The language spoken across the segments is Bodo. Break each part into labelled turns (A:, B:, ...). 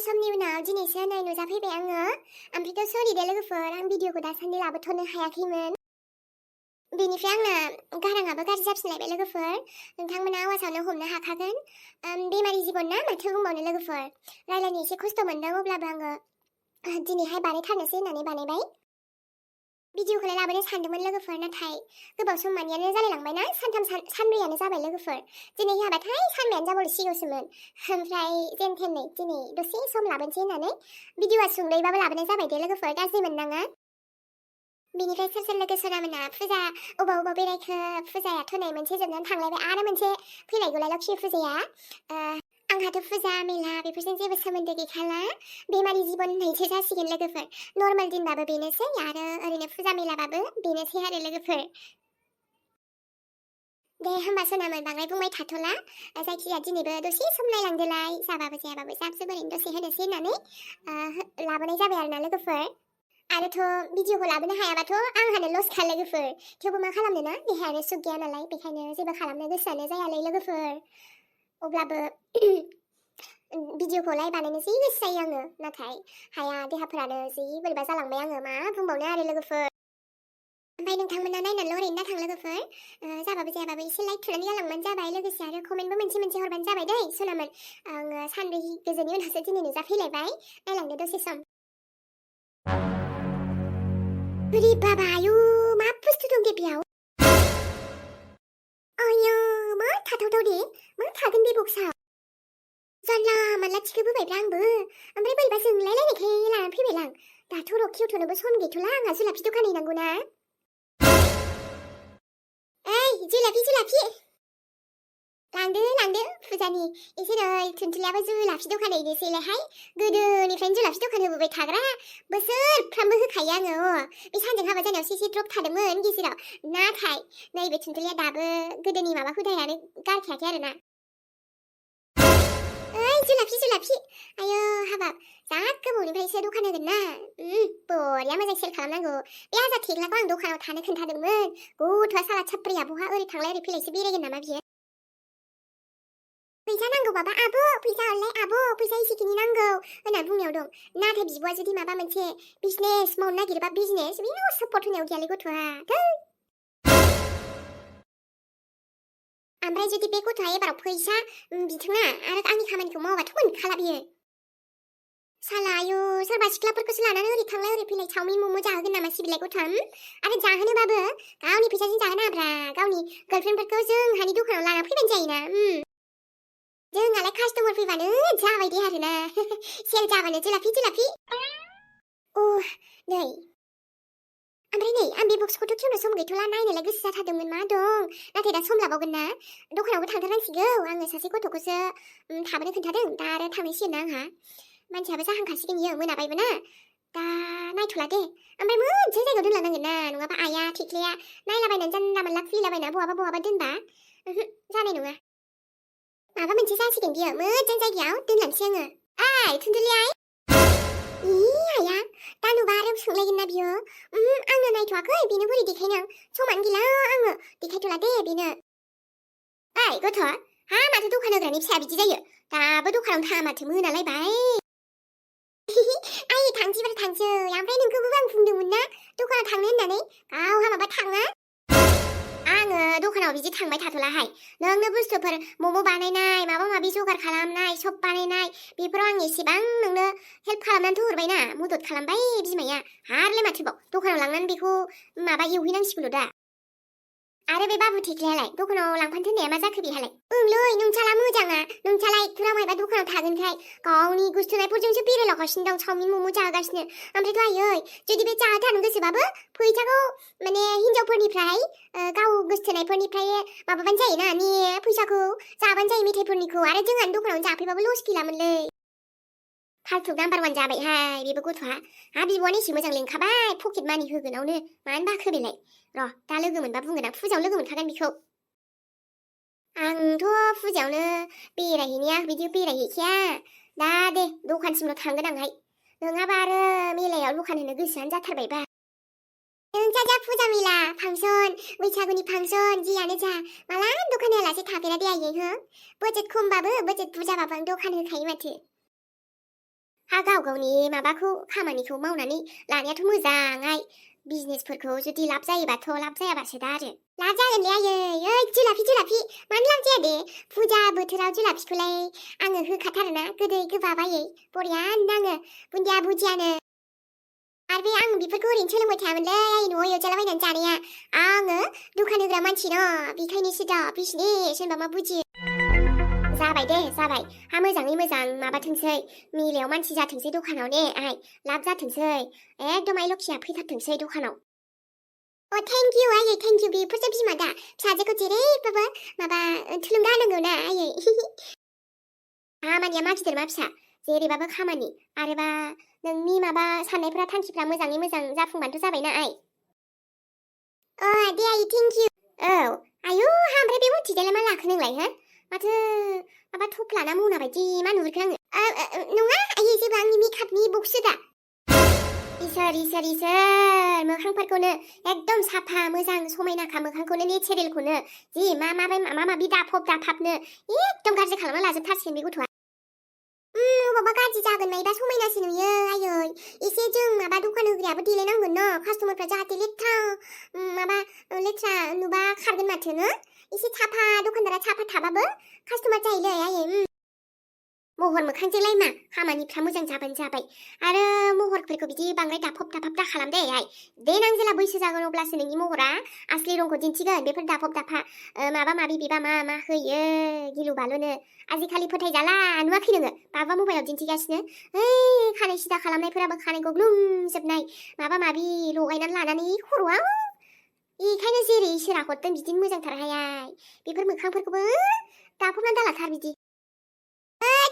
A: समनि उनाव दिनैसो नै नुजाफैबाय आङो। ओमफ्रायथ' सरि दे लोगोफोर, आं भिडिअखौ दासान्दि लाबोथ'नो हायाखैमोन। बेनिफ्राय आंना गाराङाबो गाज्रि जाफिनलायबाय लोगोफोर। नोंथांमोना आवाजावनो हमनो हाखागोन। बेमारि जिबन ना माथो बुंबावनो लोगोफोर। रायलायनो एसे खस्थ' मोनदों, अब्लाबो आङो दिनैहाय बानायथारनोसै होननानै बानायबाय। भिडिअखौलाय लाबोनो सानदोंमोन लोगोफोर, नाथाय गोबाव सम मानियानो जालायलांबायना, सानब्रैयानो जाबाय लोगोफोर। दिनै हाबाथाय सानबायानो जाबावसिगौसोमोन। ओमफ्राय जेन थेन नै दिनै दसे सम लाबोनोसै होननानै भिडिअआ सुंद'यैबाबो लाबोनाय जाबाय दे लोगोफोर, गाज्रि मोननाङा। बेनिफ्राय सोर सोर लोगो सोरामोना फुजा अबाव बेरायखो? फुजायाथ' नै मोनसे जोबनानै थांलायबाय, आरो मोनसे फैलायगौलाय लक्ष्मि फुजाया। आंहाथ' फुजा मेला बेफोरजों जेबो सोमोन्दो गैखाला। बेमारि जिबन होननायसो जासिगोन लोगोफोर। नर्मेल दिनबाबो बेनोसै, आरो ओरैनो फुजा मेलाबाबो बेनोसै आरो लोगोफोर। दे होमबा सनामोन, बांद्राय बुंबाय थाथ'ला। जायखिजाया दिनैबो दसे सम नायलांदोलाय, जाबाबो जायाबाबो जाबजोब ओरैनो दसे होनोसै होननानै लाबोनाय जाबाय आरो ना लोगोफोर। आरोथ' भिडिअखौ लाबोनो हायाबाथ' आंहानो लसखा लोगोफोर। थेवबो मा खालामनो ना, देहायानो सुग गैया नालाय, बेखायनो जेबो खालामनो गोसोआनो जायालै लोगोफोर। अब्लाबो भिडिअखौलाय बानायनो जि गोसो जायो आङो, नाथाय हाया, देहाफोरानो जि बोरैबा जालांबाय। आङो मा बुंबावनो आरो लोगोफोर। ओमफ्राय नोंथांमोना नायनानैल' ओरैनो दाथां लोगोफोर। जाबाबो जायाबाबो एसे लाइक थुनानै गालांबानो जाबाय। लोगोसे आरो कमेन्टबो मोनसे हरबानो जाबाय दै सनामोन। आङो सानब्रै गोजोननि उनावसो दिनै नुजाफैलायबाय, नायलांदो दसे सम। अरे बाबा, आयु मा बुस्थु दं दे बेयाव? आयौ मा थाथावथाव दे, मा थागोन बे बक्सआव? जानला मानला थिखोबोबायब्रा आंबो, ओमफ्राय बोरैबा जोंलायलायनायखाय लानानै फैबायलां। दाथ' र' खेवथ'नोबो सम गैथ'ला, आंहा जुलाफि दखान हैनांगौ ना। ओइ जुलाफि लांदो फुजानि एसे नै थुनथुलियाबो जुलाफि दखान हैनोसैलायहाय। गोदोनिफ्रायनो जुलाफि दखान होबोबाय थाग्रा, बोसोरफ्रामबो होखायो आङो। बे सानजों हाबा जानायावसो एसे द्रप थादोंमोन गेजेराव, नाथाय नैबे थुनथुलिया दाबो गोदोनि माबा हुदायानो गारखायाखै आरोना। ओइ जुलाफि आयो हाबाब, जा गोबावनिफ्रायसो दखान होगोन ना। बरिया मोजां सेल खालामनांगौ। बे आजा थेग्लाखौ आं दखानाव थानो खोन्थादोंमोन। गथ'आ साला साप्रिया बहा ओरै थांलाय ओरै फैलायसो बेरायगोन नामा बियो। फैसा नांगौ बाबा आब', फैसा हरलाय आब', फैसा एसेखिनि नांगौ होनना बुंनायाव दं। नाथाय बिब'आ जुदि माबा मोनसे बिजनेस मावनो नागिरोबा बिजनेस, बेयाव सापर्ट होनायाव गैयालै गथ'आ। ओमफ्राय जुदि बे गथ'आ एबाराव फैसा बिथोंना आरो आंनि खामानिखौ मावाबाथ' मोनखाला बियो। साला आयु, सोरबा सिख्लाफोरखौसो लानानै ओरै थांलाय ओरै फैलाय चावमिन मम' जाहोगोन नामा सिबिलाय गथ'आ? आरो जाहोनोबाबो गावनि फैसाजों जाहोनाब्रा, गावनि गार्लफ्रेन्डफोरखौ जोंहानि दखानाव लाना फैबानो जायोना। जोंहालाय कास्टमार फैबानो जाबाय दे आरोना। सेल जाबानो जुलाफि। नै ओमफ्राय नै आं बे बक्सखौथ' खेवनो सम गैथ'ला, नायनोलाय गोसो जाथारदोंमोन मा दं, नाथाय दा सम लाबावगोन ना। दखानावबो थांथारनांसिगौ, आङो सासे गथ'खौसो थाबोनो खोन्थादों। दा आरो थांनांसिगोन ना आंहा, मानसियाबो जाहांखासिगोन इयो, मोनाबायबो ना। दा नायथ'ला दे, ओमफ्राय मोनसे जायगायाव दोनलांनांगोन ना, नङाबा आइया थेख्लाया नायलाबायनानै जानला मानला खुलिलाबायना बहाबा दोनबा जानाय नङा। माबा मोनसे जासिगोन बियो, मोजां जायगायाव दोनलांसै आङो। ओइ थुनथुलि आइ, आइया दा नुबा आरो सोंलायगोन ना बियो। आंनो नायथ'वाखै, बेनो बोरै देखायनो, समानो गैला आङो देखायथ'ला दे बेनो। ओइ गथ', माथो दखान होग्रानि फिसाया बिदि जायो, दाबो दखानावनो थाङा माथो, मोनालायबाय। आइ थांसैबालाय थांसै, ओमफ्राय नोंखौबो आं बुंदोंमोन ना दखानाव थांनो होननानै, गावहा माबा थाङा। आङो दखानाव बिदि थांबाय थाथ'लाहाय। नोंनो बुस्थुफोर मम' बानायनाय माबा माबि जगार खालामनाय सब बानायनाय, बेफोराव आं एसेबां नोंनो हेल्प खालामनानैथ' हरबायना, मदद खालामबाय बिमाया। आरोलाय माथोबाव दखानाव लांनानै बेखौ माबा एवहैनांसिगौल' दा। आरो बे बाबु थेख्लायालाय दखानाव लांफानो थिननाया मा जाखो बेहालाय? ओंलै नोंसाला मोजाङा, नोंसालाय थुरा मायबा दखानाव थागोनखाय गावनि गुस्थुनायफोरजोंसो बेरायलागासिनो दं, चावमिन मम' जागासिनो। ओमफ्रायथ' आयै, जुदि बे जाहोथारनो गोसोबाबो फैसाखौ माने हिनजावफोरनिफ्राय गाव गोसथोनायफोरनिफ्राय माबाबानो जायोना, ने फैसाखौ जाबानो जायो मेथाइफोरनिखौ। आरो जोंहानि दखानावनो जाफैबाबो लस गैलामोनलै। फाल्थु नाम्बार वान जाबायहाय बेबो गथ'आ। बिब'आनो एसे मोजां लिंखाबाय पकेट मानि होगोनावनो, मानो बाखो बेलाय। र' दा लोगो मोनबा बुंगोन आं, फुजायाव लोगो मोनखागोन बेखौ। आंथ' फुजायावनो बेरायहैनाया बिदि बेरायहैखाया। दा दे दखानसिमल' थांगोन आंहाय, नङाबा आरो मेलायाव दखान होनो गोसोआनो जाथारबायबा। नोंसा फुजा मेला फांसन, बैसागुनि फांसन जियानो जा, माला दखान होआलासे थाफेरा दे आयै हो। बाजेट खमबाबो बाजेट बुरजाबाबो आं दखान होखायो माथो। हा गाव गावनि माबाखौ खामानिखौ मावनानै लानायाथ' मोजाङाय बिजनेसफोरखौ जुदि लाब जायोबाथ' लाब जायाबासो दा आरो लाब जागोनलै आयै ओइ जुलाफि मानो लाब जाया दे फुजा बोथोराव जुलाफिखौलाय आङो होखाथारोना गोदै गोबाबायै बरियानो नाङो बुन्दिया बुजियानो आरो बे आं बेफोरखौ ओरैनो सोलोंबाय थायामोनलै आयै न'आव एवजालाबायनानै जानाया आङो दखान होग्रा मानसि न' बेखायनोसो दा बिजनेस होनबा मा बुजियो जाबाय दे जाबाय हा मोजाङै मोजां माबाथोंसै मिलायाव मानसि जाथोंसै दखानाव ने आइ लाब जाथोंसै एकदम आइ लखिया फैथारथोंसै दखानाव अ थेंक इउ आयै थेंक इउ बेफोरसो बिमा दा फिसाजोखौ जेरैबाबो माबा थुलुंगा होनांगौ ना आयै खामानिया मा गिदिर मा फिसा जेरैबाबो खामानि आरोबा नोंनि माबा साननायफ्रा थांखिफ्रा मोजाङै मोजां जाफुंबानोथ' जाबायना आइ अ दे आयै थेंक इउ औ आयु हा ओमफ्राय बे उथिजालाय मा लाखो नोंलाय हो माथो माबा थफ्लाना मना बायदि मा नुहुरखो आङो नङा आयै जेबो आंनि मेकआपनि बक्ससो दा इसोर मोखांफोरखौनो एकदम साफा मोजां समायनाखा मोखांखौनो नेचारेलखौनो जि माबा माबि दाफब दाफाबनो एकदम गाज्रि खालामना लाजोबथारसिगोन बे गथ'आ अबावबा गाज्रि जागोन नायबा समायनासो नुयो आयै एसे जों माबा दखान होग्रायाबो देलायनांगोन न कास्टमारफ्रा जाहाथे लेथ्रा माबा लेथ्रा नुबा खारगोन माथो नो एसे साफा दखानदारा साफा थाबाबो कास्टमार जायोलै आयै महर मोखांजोंलाय मा खामानिफ्रा मोजां जाबानो जाबाय आरो महरफोरखौ बिदि बांद्राय दाफब दाफाब दा खालाम दे आइ देनां जेला बैसो जागोन अब्लासो नोंनि महरा आसलि रंखौ दिन्थिगोन बेफोर दाफब दाफा माबा माबि बिबा मा होयो गिलु बालुनो आजिखालि फोथायजाला नुवाखै नोङो बाबा मबाइलाव दिन्थिगासिनो ओइ खानाय सिदा खालामनायफोराबो खानाय गग्लुंजोबनाय माबा माबि लगायनानै लानानै खर'आव बेखायनो जेरै इसोरा हरदों बिदिनो मोजांथारहाय आइ बेफोर मोखांफोरखौबो दाफबनानै दालाथार बिदि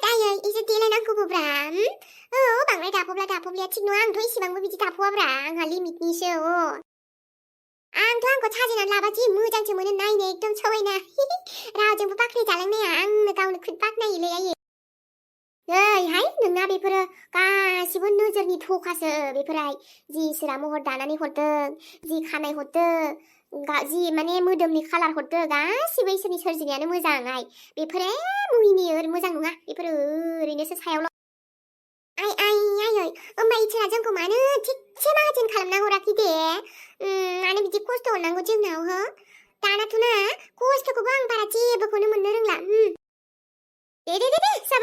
A: आयै एसे देलायनांगौब्रा औ बांद्राय दाफबलाया थिग नङा आंथ' इसेबांबो बिदि दाफबाब्रा आंहा लिमिटनिसो आंथ' आंखौ साजायनानै लाबा जि मोजांसो मोनो नायनो एकदम समायना रावजोंबो बाख्नायजालांनाया आंनो गावनो खुद बाख्नायोलै आयै नैहाय नोंना बेफोरो गासिबो नोजोरनि थखासो बेफोराय जि इसोरा महर दानानै हरदों जि खानाय हरदों जि माने मोदोमनि कालार हरदों गासिबो इसोरनि सोरजिनायानो मोजाङाय बेफोरो मुहिनि मोजां नङा बेफोरो ओरैनोसो सायावल' आयै होमबा इसोरा जोंखौ मानो थिगसे माहाजोन खालामना हराखै दे मानो बिदि खस्थ' हरनांगौ जोंनाव हो दानाथ' ना खस्थ'खौबो आं बारा जेबोखौनो मोननो रोंला दे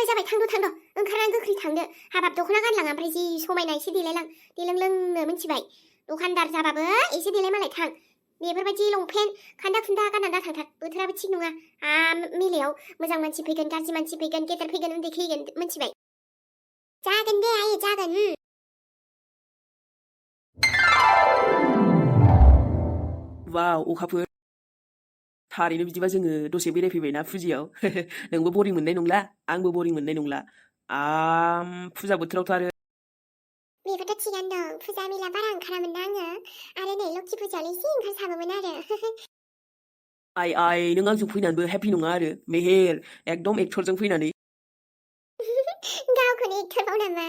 A: जाबाय थांद' ओंखारनानै गोख्रै थांदो हाबाब दख'ना गानलां ओमफ्राय जि समायना एसे देलायलां देलोंलोंनो मिन्थिबाय दखानदार जाबाबो एसे देलाय मालाय थां बेफोरबायदि लंपेन्ट खान्दा खुन्दा गाननानै दाथांथार बोथोराबो थिग नङा मेलायाव मोजां मानसि फैगोन गाज्रि मानसि फैगोन गेदेर फैगोन उन्दै फैगोन मिन्थिबाय जागोन दे आयै जागोन
B: वाव अखाफोर थारैनो बिदिबा जोङो दसे बेरायफैबायना फुजियाव नोंबो बरिं मोननाय नंला आंबो बरिं मोननाय नंला फुजा बोथोरावथ' आरो
A: बेखौथ' थिगानो दं फुजा मेला बारा ओंखारामोन ना आरो नै लक्ष्मि फुजायावलाय एसे ओंखारसाबोमोन आरो
B: आइ नों आंजों फैनानैबो हेपि नङा आरो मेहेर एकदम एक्टरजों फैनानै
A: गावखौनो एक्टरबाव नामा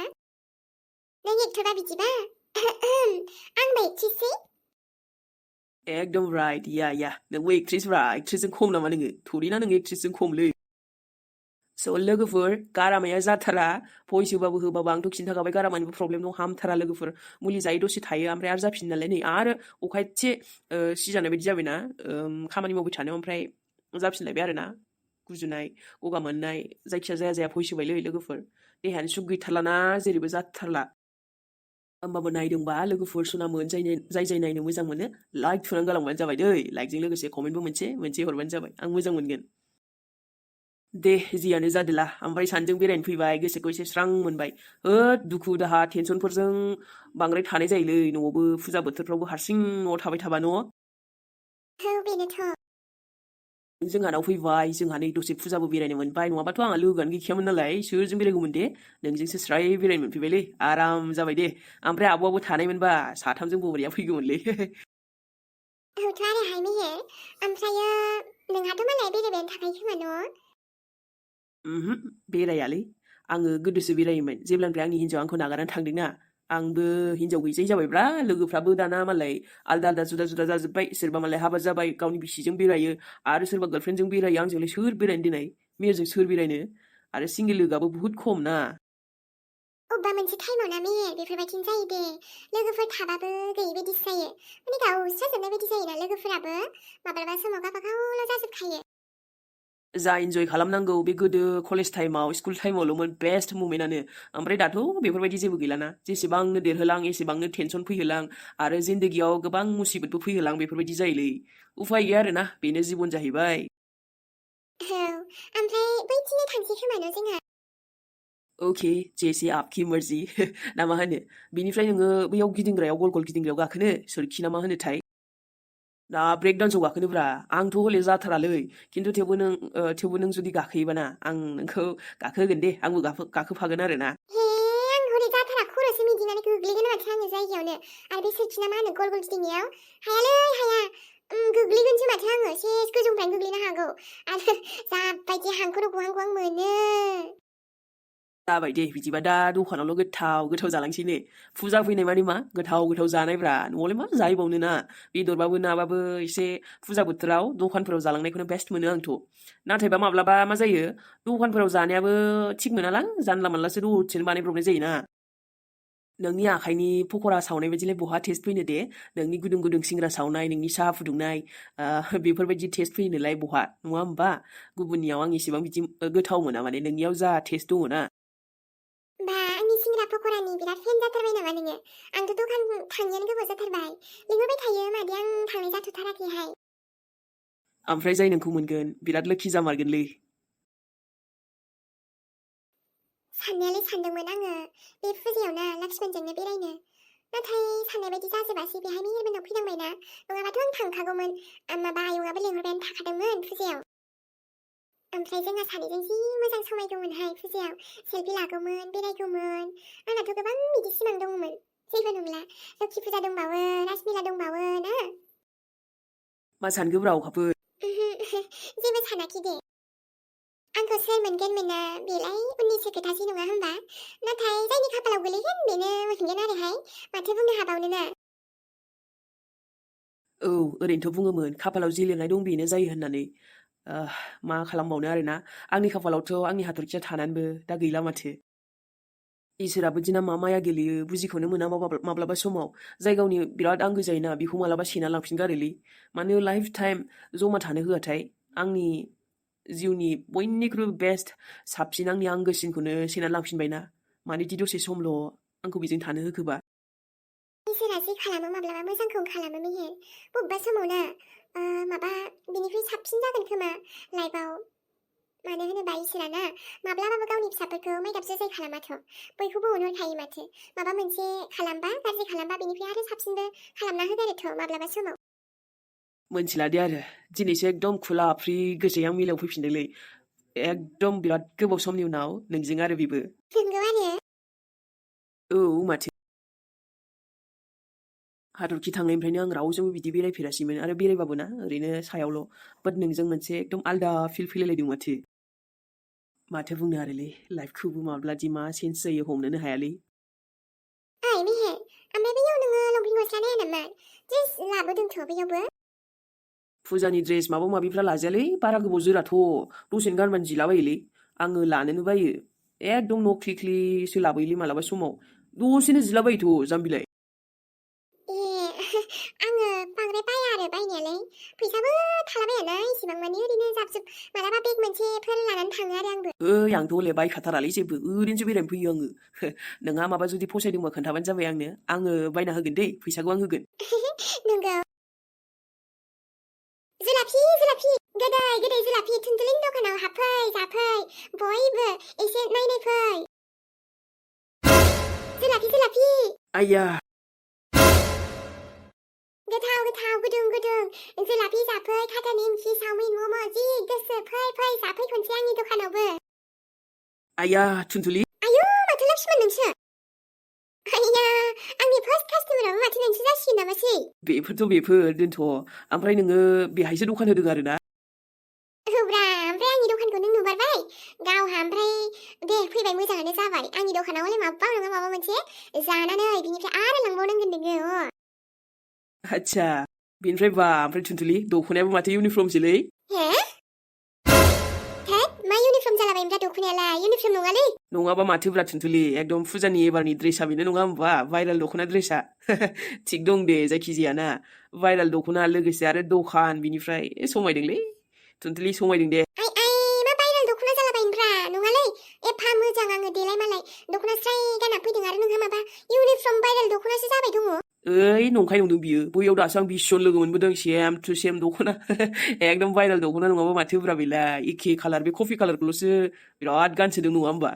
A: नों एक्टरा बिदिबा आंबो एक्ट्रिससै
B: एकदम राइट या नोंबो एक्ट्रिसजों खम नामा नोङो थोरिना नों एक्ट्रिसजों खमलै स' लोगोफोर गारामाया जाथारा भइस होबाबो आंथ' खिन्थाखाबाय गारामानिबो प्रब्लेम दं हामथारा लोगोफोर मुलि जायै दसे थायो ओमफ्राय आरो जाफिनो नालाय नै आरो अखा एसे सिजानाय बायदि जाबायना खामानि मावबाय थानायाव ओमफ्राय जाफिनलायबाय आरोना गुजुनाय गगा मोननाय जायखिया जाया भइस होबायलै लोगोफोर देहायानो सुख गैथारलाना जेरैबो जाथारला होमबाबो नायदोंबा लोगोफोर सुनामोन जाय नायनो मोजां मोनो लाइक थुनानै गालांबानो जाबाय दै लाइकजों लोगोसे कमेन्टबो मोनसे हरबानो जाबाय आं मोजां मोनगोन दे जियानो जादोला ओमफ्राय सानजों बेरायनो फैबाय गोसोखौ एसे स्रां मोनबाय दुखु दाहा टेनसनफोरजों बांद्राय थानाय जायोलै न'आवबो फुजा बोथोरफ्रावबो हारसिं न'आव थाबाय थाबा न' जोंहानाव फैबाय जोंहा नै दसे फुजाबो बेरायनो मोनबाय नङाबाथ' आंहा लोगोआनो गैखायामोन नालाय सोरजों बेरायगौमोन दे नोंजोंसो स्राय बेरायनो मोनफैबायलै आराम जाबाय दे ओमफ्राय आब'आबो थानायमोनबा साथामजों बबेया फैगौमोनलै
A: औथ' आरो हाय मेहेर ओमफ्रायो नोंहाथ' मालाय बेरायबायानो थाखायो खोमा न'
B: बेरायालै आङो गोदोसो बेरायोमोन जेब्लानिफ्राय आंनि हिन्जाव आंखौ नागारनानै थांदोंना आंबो हिन्जाव गैजायै जाबायब्रा लोगोफ्राबो दाना मालाय आलदा जुदा जाजोब्बाय सोरबा मालाय हाबा जाबाय गावनि बिसिजों बेरायो आरो सोरबा गार्लफ्रेन्डजों बेरायो आंजोंलाय सोर बेरायनो दिनै मेरजों सोर बेरायनो आरो सिंगेल लोगोआबो बुहुत खम ना
A: अबेबा मोनसे टाइमाव ना मेहेर बेफोरबायदिनो जायो दे लोगोफोर थाबाबो गैयि बायदिसो जायो माने गावस्राजोबनाय बायदि जायोना लोगोफोराबो माब्लाबा समाव गावबागावल' जाजोबखायो
B: जा इन्जय खालामनांगौ बे गोदो कलेज टाइमाव स्कुल टाइमावल'मोन बेस्ट मुमेन्टआनो ओमफ्राय दाथ' बेफोरबायदि जेबो गैलाना जेसेबांनो देरहोलां एसेबांनो टेनसन फैहोलां आरो जिन्दगियाव गोबां मुसिबतबो फैहोलां बेफोरबायदि जायोलै उफाय गैया आरोना बेनो जिबन जाहैबाय
A: औ ओमफ्राय बैथिंनो थांसै खोमानो जोंहा
B: अके जेसे आपकी मर्जी ना मा होनो बिनिफ्राय नोङो बैयाव गिदिंग्रायाव गल गल गिदिंग्रायाव गाखोनो सोरखि ना मा होनोथाय दा ब्रेक डान्सआव गाखोनोब्रा आंथ' हले जाथारालै खिन्थु थेवबो नों जुदि गाखोयोबा ना आं नोंखौ गाखोहोगोन दे आंबो गाखोफागोन आरो ना
A: हे आं हरै जाथारा खर'सो मिदिनानै गोग्लैगोन माथो आङो जायगायावनो आरो बे सोरखिना मा होनो गल गल गिदिंनायाव हायालै हाया गोग्लैगोनसो माथो आङो सेस गोजौनिफ्रायनो गोग्लैनो हागौ आरो जाबायदि हांखुर गहां गहां मोनो
B: जाबाय दे बिदिबा दा दखानावल' गोथाव गोथाव जालांसै ने फुजा फैनाय मानि मा गोथाव गोथाव जानायब्रा न'आवलाय मा जाहैबावनो ना बेदरबाबो नाबाबो एसे फुजा बोथोराव दखानफोराव जालांनायखौनो बेस्ट मोनो आंथ' नाथायबा माब्लाबा मा जायो दखानफोराव जानायाबो थिग मोनालां जानला मानलासो दसेनो बानायब्रबनाय जायोना नोंनि आखाइनि पक'रा सावनाय बायदिलाय बहा टेस्ट फैनो दे नोंनि गुदुं गुदुं सिंग्रा सावनाय नोंनि साहा फुदुंनाय बेफोरबायदि टेस्ट फैनोलाय बहा नङा होमबा गुबुननियाव आं एसेबां बिदि गोथाव मोना माने नोंनियाव जा टेस्ट दङ ना
A: बा आंनि सिंग्रा पक'रानि बिराद फेन जाथारबाय नामा नोङो आंथ' दखान थाङियानो गोबाव जाथारबाय लिंहरबाय थायो मादै आं थांनाय जाथ'थाराखैहाय
B: ओमफ्राय जाय नोंखौ मोनगोन बिराद लोखि जामारगोनलै
A: साननायालाय सानदोंमोन आङो बे फुजायाव ना लाक्समनजोंनो बेरायनो नाथाय साननाय बायदि जाजोबासै बेहाय मेहेरबोनाव फैनांबायना नङाबाथ' आं थांखागौमोन माबा आयंआबो लिंहरबायानो थाखादोंमोन फुजायाव ओमफ्राय जोंहा सानैजों जि मोजां समायगौमोनहाय फुजायाव सेल्फि लागौमोन बेरायगौमोन आंनाथ' गोबां बिदि सिमां दङमोन जेबो नंला लोखि फुजा दंबावो रासमेला दंबावो ना
B: मा सानखोब्रा अखाफोर
A: जेबो सानाखै दे आंखौ सोर मोनगोन मोना बेलाय उननिसो खोथासै नङा होमबा नाथाय जायनि खाफालाव गोलैगोन बेनो मोनगोन आरोहाय माथो बुंनो हाबावनो ना
B: औ ओरैनोथ' बुङोमोन खाफालाव जि लिरनाय दं बेनो जायो होननानै मा खालामबावनो आरोना आंनि खाफालावथ' आंनि हाथरखिया थानानैबो दा गैला माथो इसोराबो दिना मा माया गेलेयो बुजिखौनो मोना माब्लाबा समाव जाय गावनि बिराद आंगो जायोना बेखौ मालाबा सेना लांफिनगारोलै मानो लाइफ टाइम जमा थानो होआथाय आंनि जिउनि बयनिख्रुइ बेस्ट साबसिन आंनि आंगोसिनखौनो सेना लांफिनबायना मानोदि दसे समल' आंखौ बेजों थानो होखोबा
A: इसोरा जे खालामो माब्लाबा मोजांखौनो खालामो मेहेर बबेबा समाव ना माबा बिनिख्रुइ साबसिन जागोन खोमा लाइफआव मानो होनोबा इसोरा ना माब्लाबाबो गावनि फिसाफोरखौ माइगाब जुजाय खालामाथ' बयखौबो अनहरखायो माथो माबा मोनसे खालामबा गाज्रि खालामबा बिनिफ्राय आरो साबसिनबो खालामना होगारोथ' माब्लाबा समाव
B: मोनथिला दे आरो दिनैसो एकदम खुला फ्रि गोसोआव मिलाव फैफिनदोंलै एकदम बिराद गोबाव समनि उनाव नोंजों आरो बेबो
A: नंगौ आरो
B: औ माथो हाथरखि थांनायनिफ्रायनो आं रावजोंबो बिदि बेरायफेरासैमोन आरो बेरायबाबो ना ओरैनो सायावल' बाट नोंजों मोनसे एकदम आलदा फिल फैलायलायदों माथो बुंनो आरोलै लाइफखौबो माब्लादि मा चेन्ज जायो हमनोनो हायालै
A: ओइ मेहेर ओमफ्राय बैयाव नोङो लंपेन्ट गस्ला नाया नामा ड्रेस लाबोदोंथ' बैयावबो
B: फुजानि ड्रेस माबा माबिफ्रा लाजायालै बारा गोबाव जोराथ' दसेनो गानबानो जिलाबायोलै आङो लानोनो बायो एकदम नख्लिख्लिसो लाबोयोलै मालाबा समाव दसेनो जिलाबायोथ' जाम्बिलाय
A: ए आङो बांद्राय बाया आरो बायनायालाय फैसाबो थालाबायाना इसेबां माने ओरैनो जाबजुब मालाबा बेग मोनसेफोर लानानै थाङो आरो आंबो
B: ओइ आंथ' हले बायखाथारालै जेबो ओरैनोसो बेरायनो फैयो आङो नोंहा माबा जुदि फसायदोंबा खोन्थाबानो जाबाय आङो बायना होगोन दै फैसाखौ आं होगोन
A: नंगौ जुलाफि गोदै गोदै जुलाफि थुनथुलिनि दखानाव हाबफै जाफै बयबो एसे नायनाय फै जुलाफि
B: आइया
A: गोथाव गुदुं जुलाफि जाफै खाथा निमखि चावमिन मम' जि गोसो फै जाफै खनसे आंनि दखानावबो
B: आइया थुनथुलि
A: आयु माथो लाक्ष्मण नोंसो आइया आंनि फार्स्ट कास्टमाराबो माथो नोंसो जासिगोन नामासै
B: बेफोर दोनथ' ओमफ्राय नोङो बेहायसो दखान होदों आरो ना
A: औब्रा ओमफ्राय आंनि दखानखौ नों नुबारबाय गावहा ओमफ्राय दे फैबाय मोजाङानो जाबाय आंनि दखानाव हले माबा नङा माबा मोनसे जानानै बिनिफ्राय आरो लांबावनांगोन नोङो
B: आच्छा ओमफ्राय थुनथुलि दख'नायाबो माथो इउनिफर्मसोलै
A: हे मा इउनिफर्म जालाबायब्रा दख'नायालाय इउनिफर्म नङालै
B: नङाबा माथोब्रा थुनथुलि एकदम फुजानि एबारनि ड्रेसा बेनो नङा होमबा भाइरेल दख'ना ड्रेसा थिग दं दे जायखिजाया ना भाइरेल दख'ना लोगोसे आरो दखान बिनिफ्राय समायदोंलै थुनथुलि समायदों दे
A: आइ मा भाइरेल दख'ना जालाबायब्रा नङालै एफा मोजां आङो देलाय मालाय दख'ना स्राय गानना फैदों आरो नोंहा माबा इउनिफर्म भाइरेल दख'नासो जाबाय दङ
B: ओइ नंखाय नंदों बियो बैयाव दासो आं 20 जन लोगो मोनबोदों सेम टु सेम दख'ना एकदम भाइरेल दख'ना नङाबा माथोब्रा बेलाय एखे कालार बे कफि कालारखौल'सो बिराद गानसोदों नङा होमबा